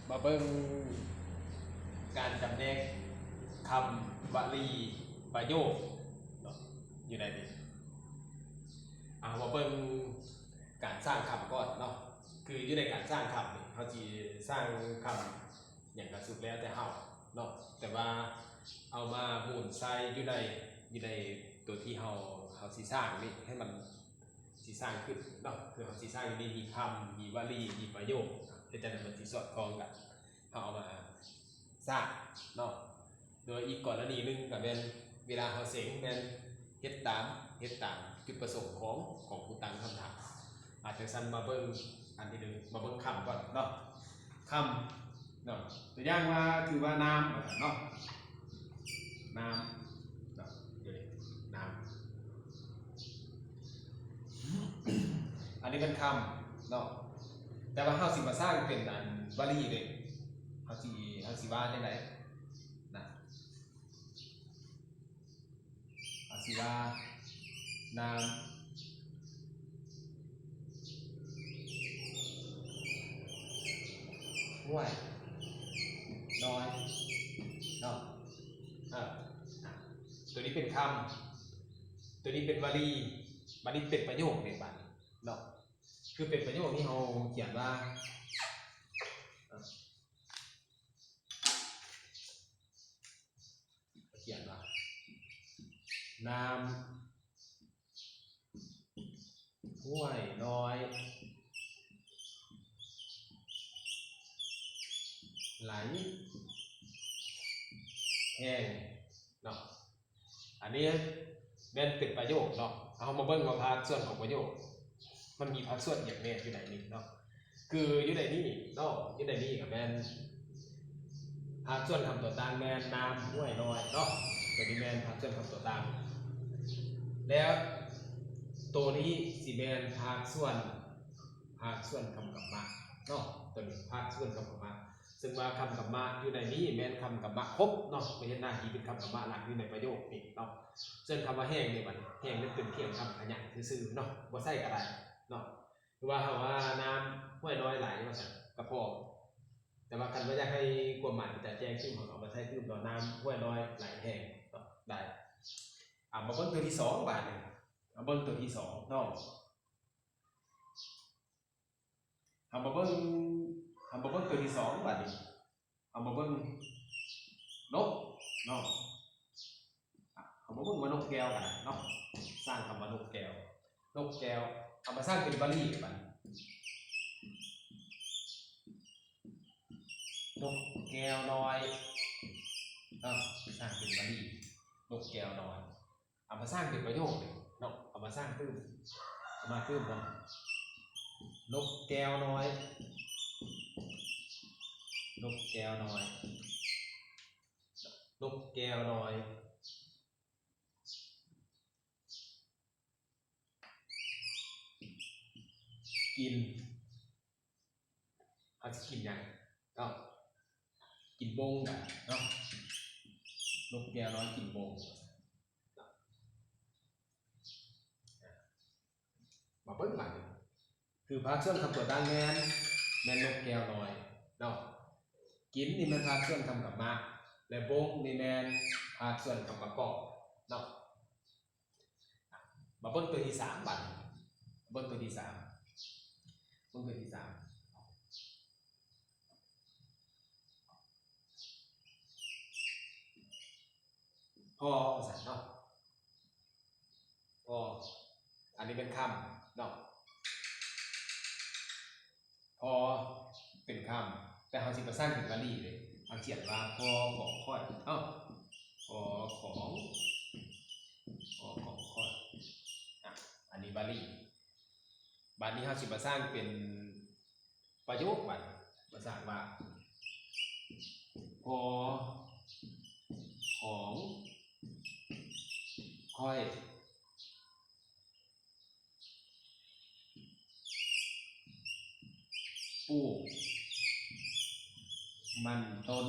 ມາເບິ່ງການຈຳແນກຄຳ, ວະລີ, ປະໂຫຍກເນາະ ຢູ່ໃນນີ້. ເອົາມາເບິ່ງການສ້າງຄຳກ່ອນເນາະ. ຄືຢູ່ໃນການສ້າງຄຳນີ້ ເຮົາຊິສ້າງຄຳຫຍັງກະສຸດແລ້ວແຕ່ເຮົາເນາະ, ແຕ່ວ່າເອົາມາໝູນໃສ່ຢູ່ໃນ, ຢູ່ໃນຕົວທີ່ເຮົາ, ເຮົາຊິສ້າງນີ້ໃຫ້ມັນ ຊິສ້າງຂຶ້ນເນາະ. ຄືເຮົາຊິສ້າງຢູ່ນີ້ ມີຄຳ, ມີວະລີ, ມີປະໂຫຍກ, ເຮັດຈັ່ງໃດມັນຊິສອດຄ່ອງກັນ, ເຮົາເອົາມາສ້າງເນາະ. ໂດຍອີກກໍລະນີໜຶ່ງກໍແມ່ນ ເວລາເຮົາເສັງແມ່ນເຮັດຕາມ, ເຮັດຕາມຈຸດປະສົງຂອງ, ຂອງຜູ້ຕັ້ງຄຳຖາມ. ອາ ຈັ່ງຊັ້ນມາເບິ່ງອັນທີໜຶ່ງ, ມາເບິ່ງຄຳກ່ອນເນາະ. ຄຳເນາະ ຕົວຢ່າງວ່າ ຄືວ່າ ນ້ຳ ວ່າຊັ້ນເນາະ, ນ້ຳເນາະ, ຢູ່ນີ້ ນ້ຳ. ອັນນີ້ແມ່ນຄຳເນາະ, ແຕ່ວ່າເຮົາຊິມາສ້າງເປັນອັນວະລີເດ້. ເຮົາຊິ, ເຮົາຊິວ່າຈັ່ງໃດນະ? ເຮົາຊິວ່າ ນ້ຳຫ້ວຍນ້ອຍເນາະ. ເອີ ຕົວນີ້ເປັນຄຳ, ຕົວນີ້ເປັນວະລີ, ບັດນີ້ເປັນປະໂຫຍກເດ້ ບັດນີ້ເນາະ. ຄືເປັນປະໂຫຍກນີ້ເຮົາຂຽນວ່າ ຂຽນວ່າ ນ້ຳຫ້ວຍນ້ອຍໄຫຼແຮງເນາະ. ອັນນີ້ແມ່ນເປັນປະໂຫຍກເນາະ. ເຮົາມາເບິ່ງວ່າພາກສ່ວນຂອງປະໂຫຍກ ມັນມີພາກສ່ວນຫຍັງແດ່ຢູ່ໃນນີ້ເນາະ. ຄືຢູ່ໃນນີ້ເນາະ, ຢູ່ໃນນີ້ກໍແມ່ນພາກສ່ວນຄຳຕົວຕັ້ງແມ່ນນ້ຳຫ້ວຍນ້ອຍເນາະ. ຕົວນີ້ແມ່ນພາກສ່ວນຄຳຕົວຕັ້ງ ແລ້ວຕົວນີ້ຊິແມ່ນພາກສ່ວນ, ພາກສ່ວນຄຳກຳມະເນາະ. ຕົວນີ້ພາກສ່ວນຄຳກຳມະ ເຊິ່ງວ່າຄຳກຳມະຢູ່ໃນນີ້ແມ່ນຄຳກຳມະຄົບເນາະ, ໄປເຮັດໜ້າທີ່ເປັນຄຳກຳມະຫຼັກຢູ່ໃນປະໂຫຍກນີ້ເນາະ. ສ່ວນຄຳວ່າແຮງນີ້ ບັດແຮງນັ້ນເປັນພຽງຄຳຂະຫຍັນຊື່ໆເນາະ, ບໍ່ໃຊ້ກໍໄດ້ເນາະ. ຄືວ່າເຮົາວ່ານ້ຳຫ້ວຍນ້ອຍໄຫຼວ່າຊັ້ນກໍພໍ, ແຕ່ວ່າຄັນວ່າຢາກໃຫ້ຄວາມໝາຍມັນຈະແຈ້ງຂຶ້ນ ເຮົາກໍເອົາມາໃຊ້ຕື່ມເນາະ, ນ້ຳຫ້ວຍນ້ອຍໄຫຼແຮງເນາະ ໄດ້. ເອົາມາເບິ່ງຕົວທີສອງບາດນີ້, ມາເບິ່ງຕົວທີສອງເນາະ. ເຮົາມາເບິ່ງ, ເຮົາມາເບິ່ງຕົວທີສອງບາດນີ້. ເຮົາມາເບິ່ງນົກເນາະ, ເຮົາມາເບິ່ງວ່ານົກແກ້ວກັນເນາະ. ສ້າງຄຳວ່ານົກແກ້ວ, ນົກແກ້ວ ເອົາມາສ້າງເປັນວະລີບາດນີ້. ນົກແກ້ວນ້ອຍເນາະ, ສ້າງເປັນວະລີ ນົກແກ້ວນ້ອຍ. ເອົາມາສ້າງເປັນປະໂຫຍກເນາະ, ເອົາມາສ້າງຕື່ມ, ເອົາມາຕື່ມນຳ. ນົກແກ້ວນ້ອຍ, ນົກແກ້ວນ້ອຍ, ນົກແກ້ວນ້ອຍກິນ ເຮົາຊິກິນຫຍັງເນາະ? ກິນບົ້ງກັນເນາະ, ນົກແກ້ວນ້ອຍກິນບົ້ງ. ມາເບິ່ງບາດນີ້ ຄືພາກສ່ວນຄຳຕົວຕັ້ງແມ່ນ, ແມ່ນນົກແກ້ວນ້ອຍເນາະ, ກິນນີ້ແມ່ນພາກສ່ວນຄຳກຳມະ ແລະ ບົ້ງນີ້ແມ່ນພາກສ່ວນຄຳປະກອບເນາະ. ມາເບິ່ງຕົວທີສາມບາດນີ້, ເບິ່ງຕົວທີສາມ, ເບິ່ງຕົວທີສາມ. ພໍ ວ່າຊັ້ນເນາະ, ພໍ ອັນນີ້ເປັນຄຳເນາະ. ພໍເປັນຄຳ ແຕ່ເຮົາຊິປະສານເປັນວະລີເດ້. ເຮົາຂຽນວ່າ ພໍຂອງຂ້ອຍເນາະ, ພໍຂອງ, ພໍຂອງຂ້ອຍ. ອາ ອັນນີ້ວະລີ. ບາດນີ້ເຮົາຊິປະສານເປັນປະໂຫຍກ, ບາດນີ້ປະສານວ່າ ພໍຂອງຂ້ອຍ ປູກມັນຕົ້ນ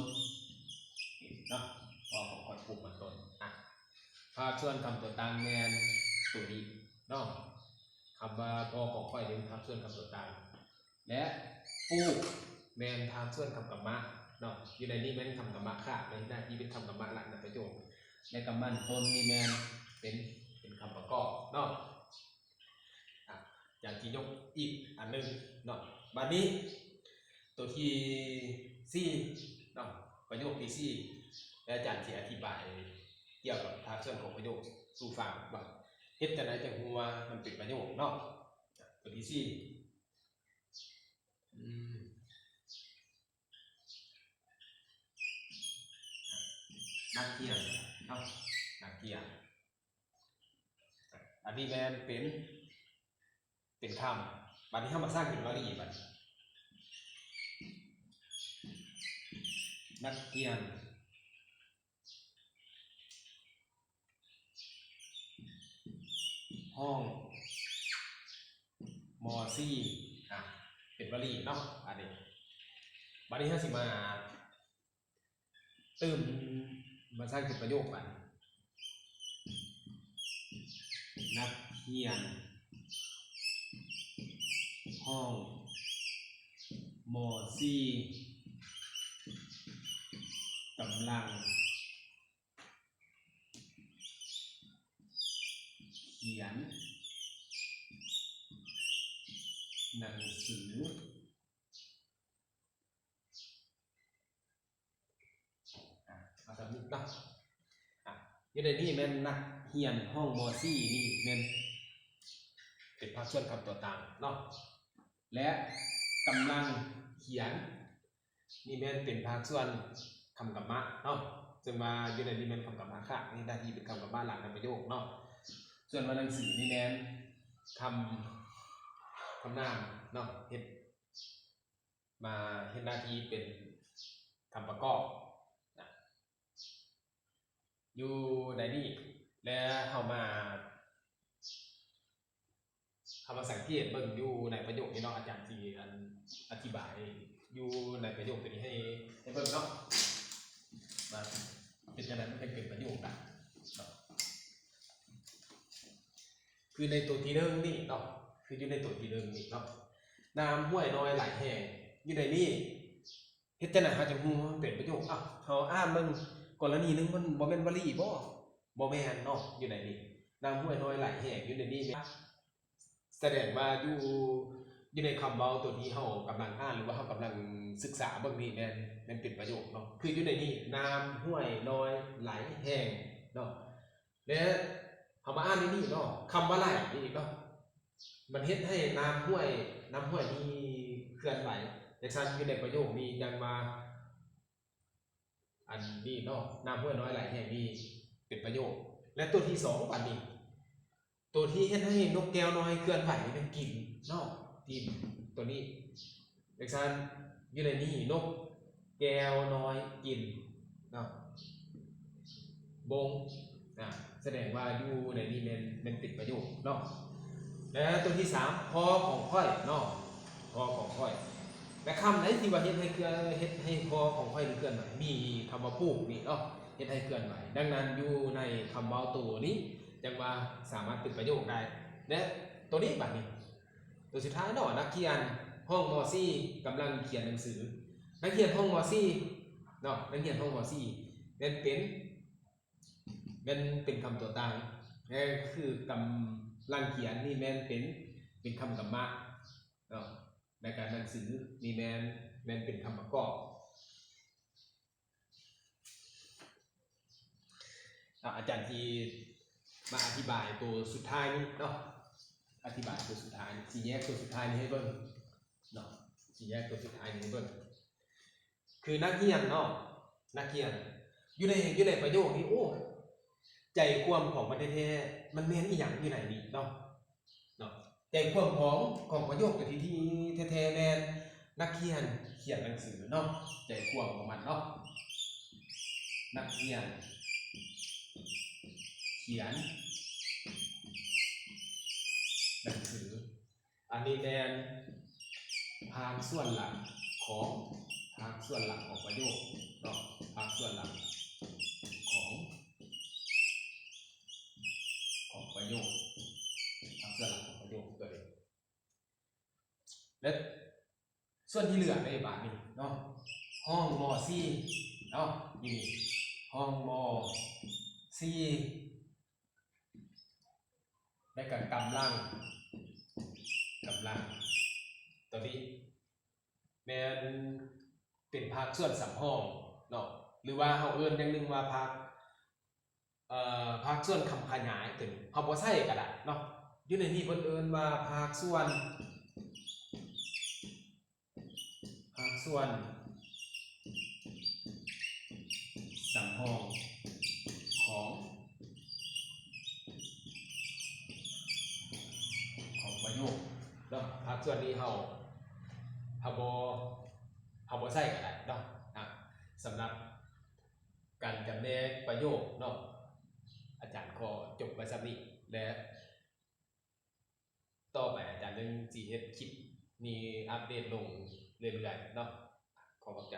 ເນາະ, ພໍຂອງຂ້ອຍປູກມັນຕົ້ນ. ອາ ພາກສ່ວນຄຳຕົວຕັ້ງແມ່ນໂຕນີ້ເນາະ, ຄຳວ່າ ພໍຂອງຂ້ອຍ ເປັນພາກສ່ວນຄຳຕົວຕັ້ງ ແລະ ປູກ ແມ່ນພາກສ່ວນຄຳກຳມະເນາະ, ຢູ່ໃນນີ້ແມ່ນຄຳກຳມະຄະ ແມ່ນໜ້າທີ່ເປັນຄຳກຳມະລະນະປະໂຫຍກ ແລະ ກຳມະນະຕົນນີ້ແມ່ນເປັນ ເປັນຄຳປະກອບເນາະ. ອາ ຢາກຊິຍົກອີກອັນໜຶ່ງເນາະ. ບາດນີ້ໂຕທີສີ່ເນາະ, ປະໂຫຍກທີສີ່ ແລະ ອາຈານຊິອະທິບາຍກ່ຽວກັບພາກສ່ວນຂອງປະໂຫຍກສູ່ຟັງວ່າ ເຮັດຈັ່ງໃດຈັ່ງຮູ້ວ່າມັນເປັນປະໂຫຍກເນາະ. ໂຕທີສີ່ ອືມ ນັກຮຽນເນາະ, ນັກຮຽນ. ອັນນີ້ແມ່ນເປັນ ເປັນຄຳ. ບາດນີ້ເຮົາມາສ້າງເປັນວາລີບາດນີ້. ນັກຮຽນຫ້ອງ ມໍສີ່ ອາ ເປັນວາລີເນາະ ອັນນີ້. ບາດນີ້ເຮົາຊິມາ ຕື່ມ ມາສ້າງເປັນປະໂຫຍກບາດນີ້. ນັກຮຽນຫ້ອງ ມໍສີ່ ກຳລັງຂຽນໜັງສື. ອາ ເອົາສຳນີ້ເນາະ. ອາ ຢູ່ໃນນີ້ແມ່ນນັກຮຽນຫ້ອງ ມໍສີ່ ນີ້ແມ່ນເປັນພາກສ່ວນຄຳຕົວຕາງເນາະ ແລະ ກຳລັງຂຽນນີ້ແມ່ນເປັນພາກສ່ວນຄຳກຳມະເນາະ. ເຊິ່ງວ່າຢູ່ໃນນີ້ແມ່ນຄຳກຳມະຄະ ເຮັດໜ້າທີ່ເປັນຄຳກຳມະລະນະປະໂຫຍກເນາະ. ສ່ວນວ່າໜັງສືນີ້ແມ່ນຄຳ ຄຳນາມເນາະ ເຮັດ ມາເຮັດໜ້າທີ່ເປັນຄຳປະກອບນະ ຢູ່ໃນນີ້. ແລະ ເຮົາມາ ເຮົາມາສັງເກດເບິ່ງຢູ່ໃນປະໂຫຍກນີ້ເນາະ, ອາຈານຊິ ອັນ ອະທິບາຍຢູ່ໃນປະໂຫຍກໂຕນີ້ໃຫ້ ໃຫ້ເບິ່ງເນາະ ວ່າເປັນຈັ່ງໃດມັນເປັນ ເປັນປະໂຫຍກນະເນາະ. ຄືໃນໂຕທີໜຶ່ງນີ້ເນາະ, ຄືຢູ່ໃນໂຕທີໜຶ່ງນີ້ເນາະ, ນ້ຳຫ້ວຍນ້ອຍໄຫຼແຮງ. ຢູ່ໃນນີ້ເຮັດຈັ່ງໃດເຮົາຈະຮູ້ວ່າມັນເປັນປະໂຫຍກ? ເອົ້າ ເຮົາອ່ານເບິ່ງກໍລະນີໜຶ່ງ ມັນບໍ່ແມ່ນວະລີບໍ? ບໍ່ແມ່ນເນາະ. ຢູ່ໃນນີ້ ນ້ຳຫ້ວຍນ້ອຍໄຫຼແຮງ ຢູ່ໃນນີ້ແມ່ນ ສະແດງວ່າຢູ່ ຢູ່ໃນຄຳເວົ້າໂຕທີ່ເຮົາກຳລັງອ່ານ ຫຼືວ່າເຮົາກຳລັງສຶກສາເບິ່ງນີ້ແມ່ນ ແມ່ນເປັນປະໂຫຍກເນາະ. ຄືຢູ່ໃນນີ້ ນ້ຳຫ້ວຍນ້ອຍໄຫຼແຮງເນາະ. ແລະ ເຮົາມາອ່ານໃນນີ້ເນາະ, ຄຳວ່າໄຫຼນີ້ເນາະ ມັນເຮັດໃຫ້ນ້ຳຫ້ວຍ ນ້ຳຫ້ວຍນີ້ເຄື່ອນໄຫວ. ຈັ່ງຊັ້ນ ຢູ່ໃນປະໂຫຍກນີ້ຈັ່ງວ່າ ອັນນີ້ເນາະ, ນ້ຳຫ້ວຍນ້ອຍໄຫຼແຮງນີ້ເປັນປະໂຫຍກ. ແລະ ໂຕທີສອງ ບາດນີ້ ໂຕທີ່ເຮັດໃຫ້ນົກແກ້ວນ້ອຍເຄື່ອນໄຫວນີ້ແມ່ນກິນເນາະ, ກິນ ໂຕນີ້. ຈັ່ງຊັ້ນ ຢູ່ໃນນີ້ ນົກແກ້ວນ້ອຍກິນເນາະ ບົງ ອາ ສະແດງວ່າຢູ່ໃນນີ້ແມ່ນ ແມ່ນເປັນປະໂຫຍກເນາະ. ແລະ ໂຕທີສາມ ພໍ່ຂອງຂ້ອຍເນາະ, ພໍ່ຂອງຂ້ອຍ. ແລະ ຄຳໃດທີ່ວ່າເຮັດໃຫ້ເຄື່ອນ ເຮັດໃຫ້ພໍ່ຂອງຂ້ອຍນີ້ເຄື່ອນໄຫວ ມີຄຳວ່າປູກນີ້ເນາະ, ເຮັດໃຫ້ເຄື່ອນໄຫວ. ດັ່ງນັ້ນ ຢູ່ໃນຄຳເວົ້າໂຕນີ້ ຈັ່ງວ່າສາມາດເປັນປະໂຫຍກໄດ້. ແລະ ໂຕນີ້ ບາດນີ້ ໂຕສຸດທ້າຍເນາະ, ນັກຮຽນຫ້ອງ ມໍສີ່ ກຳລັງຂຽນໜັງສື. ນັກຮຽນຫ້ອງ ມໍສີ່ ເນາະ, ນັກຮຽນຫ້ອງ ມໍສີ່ ແມ່ນເປັນ ແມ່ນເປັນຄຳຕົວຕາງ, ແລະ ຄືກຳລັງຂຽນນີ້ແມ່ນເປັນ ເປັນຄຳກຳມະເນາະ, ແລະ ກະໜັງສືນີ້ແມ່ນ ແມ່ນເປັນຄຳປະກອບ. ອາ ອາຈານຊິມາອະທິບາຍໂຕສຸດທ້າຍນີ້ເນາະ, ອະທິບາຍໂຕສຸດທ້າຍນີ້ ຊິແຍກໂຕສຸດທ້າຍນີ້ໃຫ້ເບິ່ງເນາະ, ຊິແຍກໂຕສຸດທ້າຍນີ້ໃຫ້ເບິ່ງ. ຄືນັກຮຽນເນາະ, ນັກຮຽນ ຢູ່ໃນ ຢູ່ໃນປະໂຫຍກນີ້ ໂອ້ ໃຈຄວາມຂອງມັນແທ້ໆ ມັນແມ່ນອີ່ຫຍັງຢູ່ໃນນີ້ເນາະ? ເນາະ ໃຈຄວາມຂອງ ຂອງປະໂຫຍກທີ່ ທີ່ແທ້ໆ ແມ່ນນັກຮຽນຂຽນໜັງສືເນາະ, ໃຈຄວາມຂອງມັນເນາະ, ນັກຮຽນຂຽນໜັງສື. ອັນນີ້ແມ່ນພາກສ່ວນຫຼັກຂອງ ພາກສ່ວນຫຼັກຂອງປະໂຫຍກເນາະ, ພາກສ່ວນຫຼັກຂອງ ຂອງປະໂຫຍກ, ພາກສ່ວນຫຼັກຂອງປະໂຫຍກຕົວນີ້. ແລະ ສ່ວນທີ່ເຫຼືອເດ້ບາດນີ້ເນາະ ຮອງ ມໍ ຊີ ເນາະ ຢູ່ນີ້ ຮອງ ມໍ ຊີ ແລະກະກຳລັງ ກຳລັງ ໂຕນີ້ແມ່ນເປັນພາກສ່ວນສຳຮອງເນາະ ຫຼືວ່າເຮົາເອີ້ນຢ່າງໜຶ່ງວ່າພາກ ເອີ ພາກສ່ວນຄຳຂະຫຍາຍ ໂຕນີ້ເຮົາບໍ່ໃຊ້ກະໄດ້ເນາະ ຢູ່ໃນນີ້ເພິ່ນເອີ້ນວ່າພາກສ່ວນ ພາກສ່ວນສຳຮອງຂອງ ຂອງປະໂຫຍກເນາະ ພາກສ່ວນນີ້ເຮົາ ເຮົາບໍ່ ເຮົາບໍ່ໃຊ້ກະໄດ້ເນາະ ອາ ສຳລັບການຈຳແນກປະໂຫຍກເນາະ ອາຈານຂໍຈົບໄວ້ສ່ຳນີ້ ແລະ ຕໍ່ໄປອາຈານຍັງຊິເຮັດຄລິບນີ້ອັບເດດລົງເລື້ອຍໆເນາະ ຂໍຂອບໃຈ.